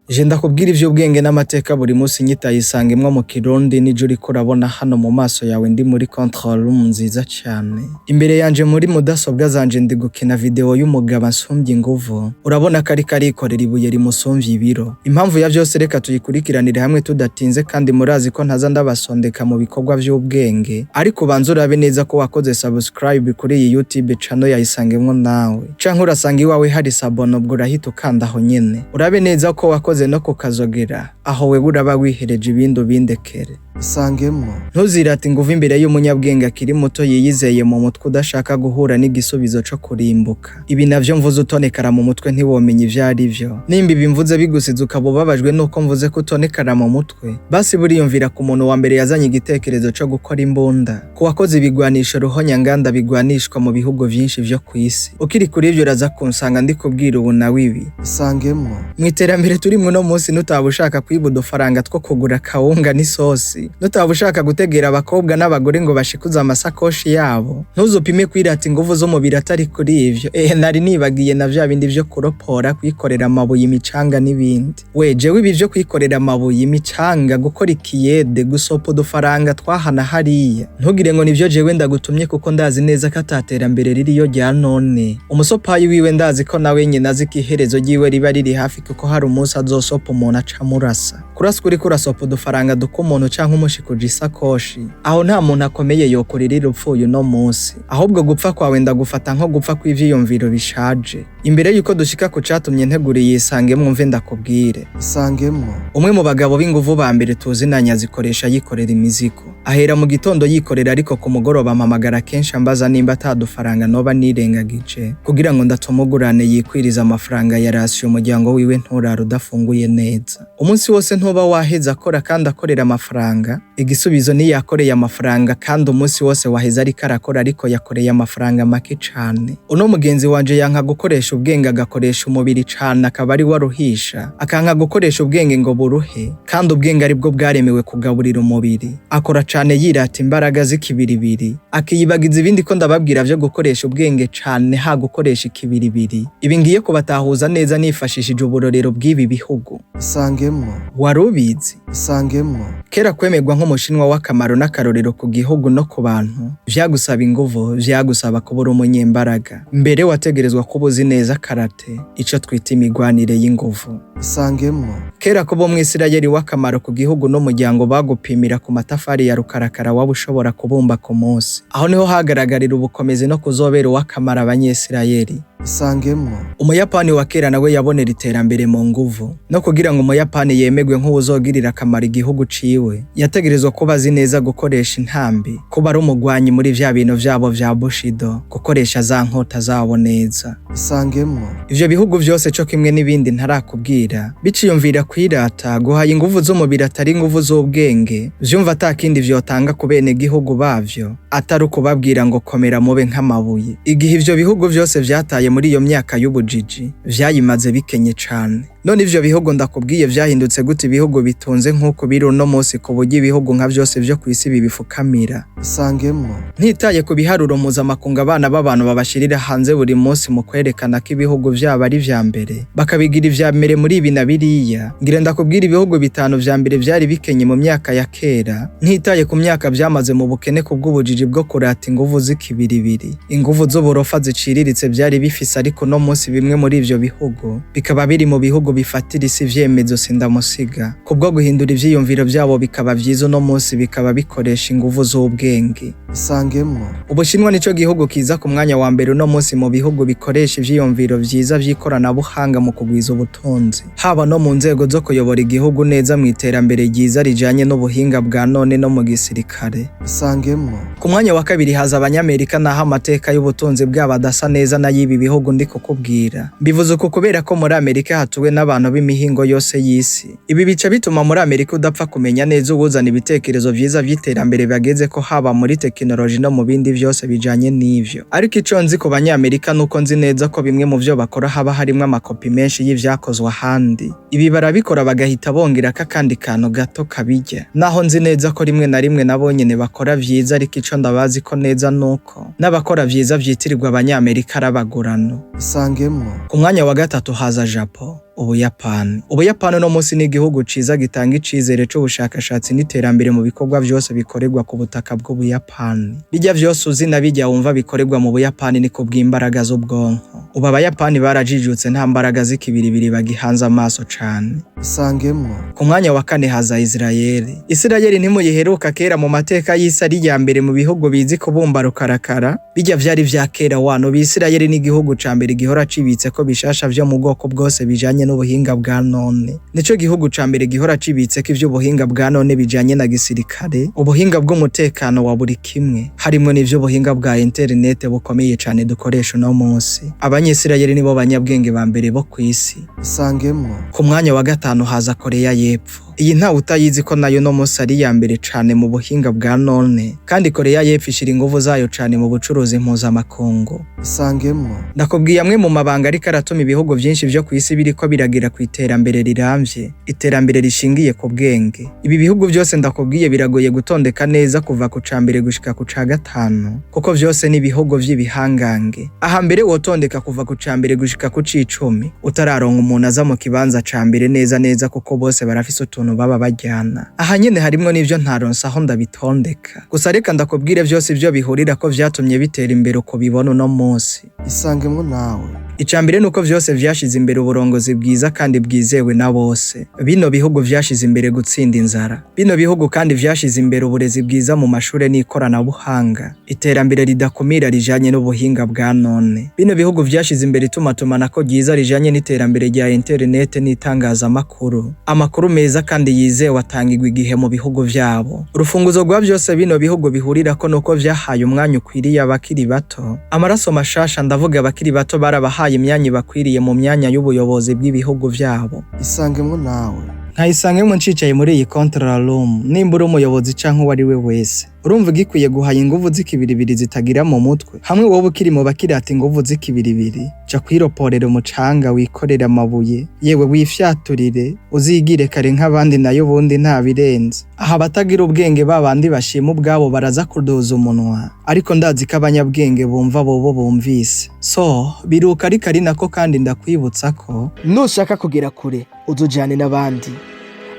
Je ndakubwira ivy'ubwenge n'amateka buri munsi. Nyitaye imwe mu Kirundi nijo uriko urabona hano mu maso yawe. Ndi muri control room nziza cane. Imbere yanje muri mudasobwa zanje ndi gukina video y'umugabo ansumvye inguvu. Urabona ko ariko arikorera ibuye rimusumvye ibiro. Impamvu ya vyose reka tuyikurikiranire hamwe tudatinze, kandi murazi ko ntaza ndabasondeka mu bikorwa vy'ubwenge. Ariko ubanza urabe neza ko wakoze subscribe kuri iyi YouTube channel yayisangemwo nawe, canke urasanga iwawe hari s'abonner, ubwo urahita ukanda aho nyene. Urabe neza ko wakoze no kukazogera aho, wewe uraba wihereje, ibindi ubindekere. Isangemwo. Ntuzirate inguvu imbere y'umunyabwenge akiri muto yiyizeye mu mutwe, udashaka guhura n'igisubizo co kurimbuka. Ibi navyo mvuze utonekara mu mutwe, ntiwomenya ivyo ari vyo. Nimba ibi mvuze bigusize ukaba ubabajwe nuko mvuze ko utonekara mu mutwe, basi buriyumvira ku muntu wa mbere yazanye igitekerezo co gukora imbunda, ku wakoze ibigwanisho ruhonyanganda bigwanishwa mu bihugu vyinshi vyo kw'isi. Ukiri kuri ivyo uraza kunsanga ndikubwira ubu nawe ibi. Isangemwo. Mu iterambere turimwo uno munsi, nutaba ushaka kwiba udufaranga two kugura kawunga n'isosi, nutaba ushaka gutegera abakobwa n'abagore ngo bashikuze amasakoshi yabo, ntuzupime kwirata inguvu z'umubiri atari kuri ivyo. Nari nibagiye na vya bindi vyo kuropora, kwikorera amabuye, imicanga n'ibindi. We jewe ibi vyo kwikorera amabuye, imicanga, gukora ikiyede, gusopa udufaranga twahana hariya, ntugire ngo nivyo jewe ndagutumye, kuko ndazi neza ko ataterambere ririyo rya none. Umusopayi wiwe ndazi ko nawe nyene azi ko iherezo ryiwe riba riri hafi, kuko hari umunsi azosopa umuntu aca murasa. Kuraswa uriko urasopa udufaranga duka umuntu canke umushikuje isakoshi, aho nta muntu akomeye yokuririra upfuye uno munsi. Ahubwo gupfa kwawe ndagufata nko gupfa kw'ivyiyumviro bishaje. Imbere yuko dushika ku catumye ntegura iyi Isange, mwumve ndakubwire. Isangemwo. Umwe mu bagabo b'inguvu ba mbere tuzinanye azikoresha yikorera imizigo. Ahera mu gitondo yikorera, ariko ku mugoroba ampamagara kenshi ambaza nimba atadufaranga noba nirengagije kugira ngo ndatumugurane yikwiriza amafaranga ya ration, umuryango wiwe nturara udafunguye neza. Umunsi wose ntuba waheze akora kandi akorera amafaranga. Igisubizo niyakoreye amafaranga, kandi umunsi wose waheze ariko arakora, ariko yakoreye amafaranga make cane. Uno mugenzi wanje yanka gukoresha ubwenge, agakoresha umubiri cane, akaba ari we aruhisha. Akanka gukoresha ubwenge ngo buruhe, kandi ubwenge aribwo bwaremewe kugaburira umubiri. Akora cane yirata imbaraga z'ikibiribiri, akiyibagiza ibindi ko ndababwira vyo gukoresha ubwenge cane ha gukoresha ikibiribiri. Ibi ngiye kubatahuza neza nifashishije uburorero bw'ibi bihugu. Isangemwo. Wari ubizi? Isangemwo. Kera kwemerwa nk'umushinwa w'akamaro n'akarorero ku gihugu no ku bantu vyagusaba inguvu, vyagusaba kuba uri umunyembaraga. Mbere wategerezwa kuba uzi neza karate, ico twita imigwanire y'inguvu. Isangemwo. Kera kuba umwisirayeli w'akamaro ku gihugu n'umuryango bagupimira ku matafari ya rukarakara waba ushobora kubumba ku munsi. Aho niho hagaragarira ubukomezi no kuzobera uw'akamaro abanyesirayeli. Isangemwo. Umuyapani wa kera nawe yabonera iterambere mu nguvu. No kugira ngo umuyapani yemerwe nk'uwuzogirira akamaro igihugu ciwe, yategerezwa kuba azi neza gukoresha intambi, kuba ari umugwanyi muri vya bintu vyabo vya bushido, gukoresha za nkota zabo neza. Isangemwo. Ivyo bihugu vyose co kimwe n'ibindi ntarakubwira biciyumvira kwirata guhaya inguvu z'umubiri atari inguvu z'ubwenge, vyumva atakindi vyotanga ku bene gihugu bavyo atari ukubabwira ngo komera mube nk'amabuye. Igihe ivyo bihugu vyose vyataye muri iyo myaka y'ubujiji, vyayimaze bikenye cane. None ivyo bihugu ndakubwiye vyahindutse gute ibihugu bitunze nk'uko biri uno munsi, ku buryo ibihugu nka vyose vyo kw'isi bibifukamira? Isangemwo. Ntitaye ku biharuro mpuzamakungu abana b'abantu babashirira hanze buri munsi mu kwerekana ko ibihugu vyabo ari vya mbere, bakabigira ivya mbere muri ibi na biriya, ngira ndakubwira ibihugu bitanu vya mbere vyari bikenye mu myaka ya kera, ntitaye ku myaka vyamaze mu bukene kubw'ubujiji bwo kurata inguvu z'ikibiribiri, inguvu z'uburofa ziciriritse vyari bifise. Ariko no munsi bimwe muri ivyo bihugu bikaba biri mu bihugu bifatira isi ivyemezo sindamusiga, kubwo guhindura ivyiyumviro vyabo bikaba vyiza, uno munsi bikaba bikoresha inguvu z'ubwenge. Isangemwo. Ubushinwa nico gihugu kiza ku mwanya wa mbere uno munsi mu bihugu bikoresha ivyiyumviro vyiza vy'ikoranabuhanga mu kugwiza ubutunzi, haba no mu nzego zo kuyobora igihugu neza mu iterambere ryiza rijanye n'ubuhinga bwa none no mu gisirikare. Isangemwo. Ku mwanya wa kabiri haza abanyamerika, naho amateka y'ubutunzi bwabo adasa neza n'ay'ibi bihugu ndi kukubwira. Mbivuze uku kubera ko muri Amerika hatuwe n'abantu b'imihingo yose y'isi. Ibi bica bituma muri Amerika udapfa kumenya neza uwuzana ibitekerezo vyiza vy'iterambere bageze ko, haba muri tekinoloji no mu bindi vyose bijanye n'ivyo. Ariko ico nzi ku banyamerika nuko nzi neza ko bimwe mu vyo bakora haba harimwo amakopi menshi y'ivyakozwe ahandi. Ibi barabikora bagahita bongerako akandi kantu gato kabirya. Naho nzi neza ko rimwe na rimwe nabo nyene bakora vyiza, ariko ico ndabazi ko neza nuko n'abakora vyiza vyitirirwa abanyamerika arabagurano. Isangemwo. Ku mwanya wa gatatu haza Japo. Ubuyapani. Ubuyapani uno munsi ni igihugu ciza gitanga icizere c'ubushakashatsi n'iterambere mu bikorwa vyose bikorerwa ku butaka bw'Ubuyapani. Bijya vyose uzi na bijya wumva bikorerwa mu Buyapani ni kubw'imbaraga z'ubwonko. Ubu Abayapani barajijutse, nta mbaraga z'ikibiribiri bagihanze amaso cane. Isangemwo. Ku mwanya wa kane haza Isirayeli. Isirayeli ntimuyiheruka kera mu mateka y'isi ari iya mbere mu bihugu bizi kubumba rukarakara. Bijya vyari vya kera wano. Bisirayeli ni igihugu ca mbere gihora cibitse ko bishasha vyo mu bwoko bwose bijanye n'ubuhinga bwa none. Nico gihugu ca mbere gihora cibitse ko ivy'ubuhinga bwa none bijanye na gisirikare, ubuhinga bw'umutekano wa buri kimwe, harimwo n'ivy'ubuhinga bwa interinete bukomeye cane dukoresha uno munsi. Abanyisirayeli nibo banyabwenge ba mbere bo kw'isi. Isangemwo. Ku mwanya wa gatanu haza Korea y'Epfo. Iyi ntawe utayizi ko nayo no munsi ari iya mbere cane mu buhinga bwa none, kandi Korea y'Epfo ishira inguvu zayo cane mu bucuruzi mpuzamakungu. Isangemwo. Ndakubwiye amwe mu mabanga ariko aratuma ibihugu vyinshi vyo kw'isi biriko biragira ku iterambere rirambye, iterambere rishingiye ku bwenge. Ibi bihugu vyose ndakubwiye biragoye gutondeka neza kuva ku ca mbere gushika ku ca gatanu, kuko vyose ni ibihugu vy'ibihangange. Aha mbere wotondeka kuva ku ca mbere gushika ku c'icumi, utararonka umuntu aza mu kibanza ca mbere neza neza, kuko bose barafise utuntu baba bajyana. Aha nyene harimwo n'ivyo ntaronse aho ndabitondeka. Gusa reka ndakubwire vyose ivyo bihurira ko vyatumye bitera imbere uko bibona uno munsi. Isangemwo nawe. Ica mbere nuko vyose vyashize imbere uburongozi bwiza kandi bwizewe na bose. Bino bihugu vyashize imbere gutsinda inzara. Bino bihugu kandi vyashize imbere uburezi bwiza mu mashure n'ikoranabuhanga, iterambere ridakumira rijanye n'ubuhinga bwa none. Bino bihugu vyashize imbere itumatumanako ryiza rijanye n'iterambere rya interinete n'itangazamakuru. Amakuru meza kandi yizewe atangirwa igihe mu bihugu vyabo. Urufunguzo rwa vyose bino bihugu bihurirako nuko vyahaye umwanya ukwiriye abakiri bato. Amaraso mashasha, ndavuga abakiri bato, barabahaye imyanya ibakwiriye mu myanya y'ubuyobozi bw'ibihugu vyabo. Isangemwo nawe. Nkayisangemwo ncicaye muri iyi control room. Nimba uri umuyobozi canke uwo ari we wese, urumva ugikwiye guhaya inguvu z'ikibiribiri zitagira mu mutwe, hamwe wowe ukiri mu bakirata inguvu z'ikibiribiri, ja kwiroporera umucanga, wikorere amabuye, yewe wifyaturire, uzigire kare nk'abandi. Nayo ubundi nta birenze aha. Abatagira ubwenge, babandi bashima ubwabo, baraza kuduza umunwa, ariko ndazi ko abanyabwenge bumva bobo bumvise. So biruka, ariko ari nako kandi ndakwibutsa ko nushaka kugera kure uzujyane n'abandi,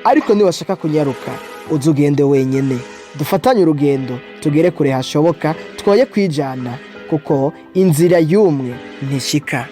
ariko niwashaka kunyaruka uzugende wenyine. Dufatanye urugendo tugere kure hashoboka, twoye kwijana kuko inzira y'umwe ntishika.